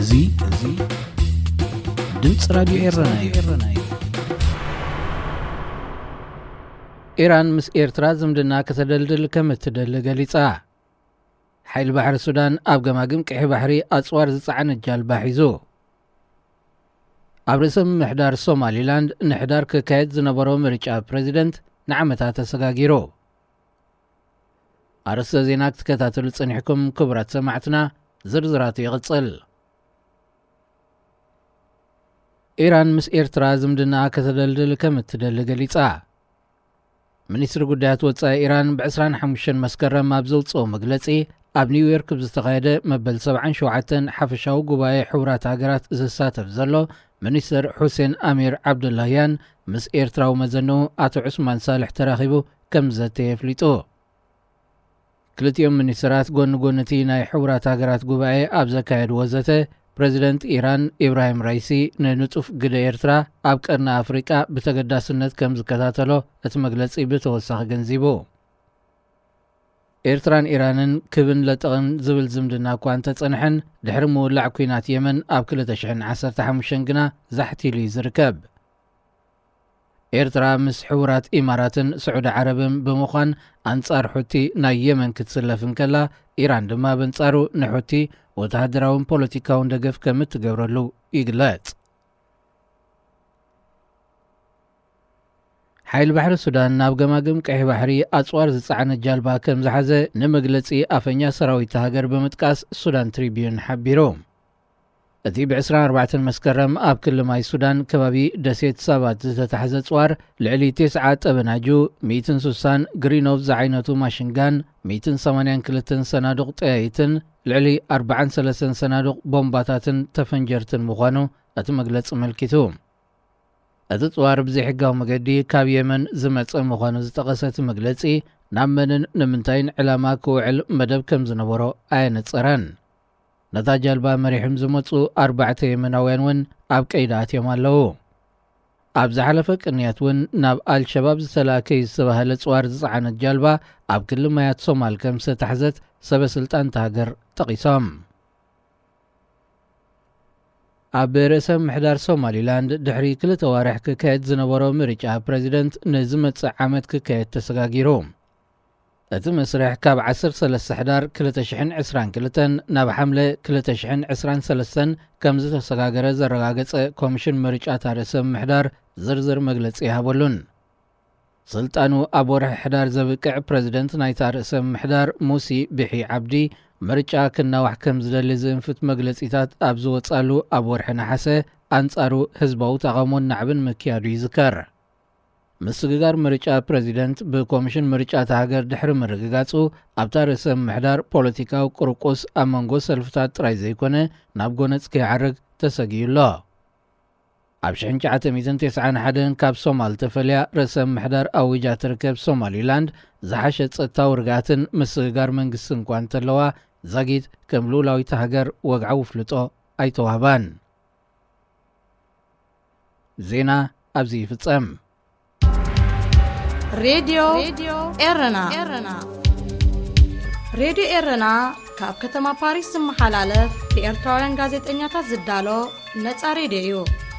እዚ እዚ ድምፂ ራዲዮ ኤረና እዩ። ኢራን ምስ ኤርትራ ዝምድና ከተደልድል ከም እትደሊ ገሊጻ። ሓይሊ ባሕሪ ሱዳን ኣብ ገማግም ቀይሕ ባሕሪ ኣጽዋር ዝጸዓነት ጃልባ ሒዙ። ኣብ ርእሰ ምምሕዳር ሶማሊላንድ ንሕዳር ክካየድ ዝነበሮ ምርጫ ፕረዚደንት ንዓመታት ተሰጋጊሩ። ኣርእስተ ዜና ክትከታተሉ ጸኒሕኩም ክቡራት ሰማዕትና፣ ዝርዝራቱ ይቕጽል። ኢራን ምስ ኤርትራ ዝምድናኣ ከተደልድል ከም እትደሊ ገሊጻ። ሚኒስትሪ ጉዳያት ወጻኢ ኢራን ብ ዕስራን ሓሙሽተን መስከረም ኣብ ዘውጽኦ መግለጺ፣ ኣብ ኒውዮርክ ብዝተኻየደ መበል ሰብዓን ሸውዓተን ሓፈሻዊ ጉባኤ ሕቡራት ሃገራት ዝሳተፍ ዘሎ ሚኒስትር ሑሴን ኣሚር ዓብዱላህያን ምስ ኤርትራዊ መዘንኡ ኣቶ ዑስማን ሳልሕ ተራኺቡ ከም ዘተየ ኣፍሊጡ። ክልቲኦም ሚኒስትራት ጎኒ ጎኒ እቲ ናይ ሕቡራት ሃገራት ጉባኤ ኣብ ዘካየድዎ ዘተ፣ ፕረዚደንት ኢራን ኢብራሂም ራይሲ ንንጡፍ ግደ ኤርትራ ኣብ ቀርኒ ኣፍሪቃ ብተገዳስነት ከም ዝከታተሎ እቲ መግለጺ ብተወሳኺ ገንዚቡ። ኤርትራን ኢራንን ክብን ለጠቕን ዝብል ዝምድና እኳ እንተጸንሐን፣ ድሕሪ ምውላዕ ኲናት የመን ኣብ ክልተ ሽሕን ዓሰርተ ሓሙሽተን ግና ዛሕት ኢሉ እዩ ዝርከብ። ኤርትራ ምስ ሕቡራት ኢማራትን ስዑዲ ዓረብን ብምዃን ኣንጻር ሑቲ ናይ የመን ክትስለፍ እንከላ፣ ኢራን ድማ በንጻሩ ንሑቲ ወተሃደራውን ፖለቲካውን ደገፍ ከም እትገብረሉ ይግለጽ። ሓይሊ ባሕሪ ሱዳን ናብ ገማግም ቀይሕ ባሕሪ ኣጽዋር ዝጸዓነት ጃልባ ከም ዝሓዘ ንመግለጺ ኣፈኛ ሰራዊት ሃገር ብምጥቃስ ሱዳን ትሪቢዩን ሓቢሩ። እቲ ብ ዕስራን ኣርባዕተን መስከረም ኣብ ክሊ ማይ ሱዳን ከባቢ ደሴት ሳባት ዝተታሕዘ ኣጽዋር ልዕሊ ተስዓ ጠበናጁ፣ ሚእትን ስሳን ግሪኖቭ ዝዓይነቱ ማሽንጋን፣ ሚእትን ሰማንያን ክልተን ሰናዱቕ ጠያይትን ልዕሊ ኣርባዓን ሰለስተን ሰናዱቕ ቦምባታትን ተፈንጀርትን ምዃኑ እቲ መግለጺ ኣመልኪቱ። እቲ ኣጽዋር ብዘይሕጋዊ መገዲ ካብ የመን ዝመጸ ምዃኑ ዝጠቐሰ እቲ መግለጺ፣ ናብ መንን ንምንታይን ዕላማ ክውዕል መደብ ከም ዝነበሮ ኣየነጸረን። ነታ ጃልባ መሪሖም ዝመጹ ኣርባዕተ የመናውያን እውን ኣብ ቀይዲ ኣትዮም ኣለዉ። ኣብ ዝሓለፈ ቅንያት እውን ናብ ኣልሸባብ ዝተላእከ እዩ ዝተባህለ ኣጽዋር ዝጸዓነት ጃልባ ኣብ ክሊ ማያት ሶማል ከም ዝተታሕዘት ሰበ ስልጣን እታ ሃገር ጠቒሶም። ኣብ ርእሰ ምምሕዳር ሶማሊላንድ ድሕሪ ክልተ ዋርሕ ክካየድ ዝነበሮ ምርጫ ፕረዚደንት ንዝመጽእ ዓመት ክካየድ ተሰጋጊሩ። እቲ መስርሕ ካብ ዓሰርተ ሰለስተ ሕዳር ክልተ ሽሕን ዕስራን ክልተን ናብ ሓምለ ክልተ ሽሕን ዕስራን ሰለስተን ከም ዝተሰጋገረ ዘረጋገጸ ኮሚሽን ምርጫ እታ ርእሰ ምምሕዳር ዝርዝር መግለጺ ይሃበሉን። ስልጣኑ ኣብ ወርሒ ሕዳር ዘብቅዕ ፕረዚደንት ናይታ ርእሰ ምምሕዳር ሙሲ ቢሒ ዓብዲ፣ ምርጫ ክናዋሕ ከም ዝደሊ ዝእንፍት መግለጺታት ኣብ ዝወጻሉ ኣብ ወርሒ ነሓሰ፣ ኣንጻሩ ህዝባዊ ተቓውሞን ናዕብን ምክያዱ ይዝከር። ምስግጋር ምርጫ ፕረዚደንት ብኮሚሽን ምርጫ እታ ሃገር ድሕሪ ምርግጋጹ፣ ኣብታ ርእሰ ምምሕዳር ፖለቲካዊ ቁርቁስ ኣብ መንጎ ሰልፍታት ጥራይ ዘይኮነ፣ ናብ ጎነጽ ከይዓርግ ተሰጊኡ ኣሎ። ኣብ ሽሕን ትሽዓተ ሚእትን ተስዓን ሓደን ካብ ሶማል ተፈልያ ርእሰ ምምሕዳር ኣዊጃ ትርከብ ሶማሊላንድ፣ ዝሓሸ ጸጥታዊ ርግኣትን ምስግጋር መንግስትን እኳ እንተለዋ፣ ዛጊት ከም ልኡላዊት ሃገር ወግዓዊ ኣፍልጦ ኣይተዋህባን። ዜና ኣብዚ ይፍጸም። ሬድዮ ኤረና። ሬድዮ ኤረና ካብ ከተማ ፓሪስ ዝመሓላለፍ ብኤርትራውያን ጋዜጠኛታት ዝዳሎ ነጻ ሬድዮ እዩ።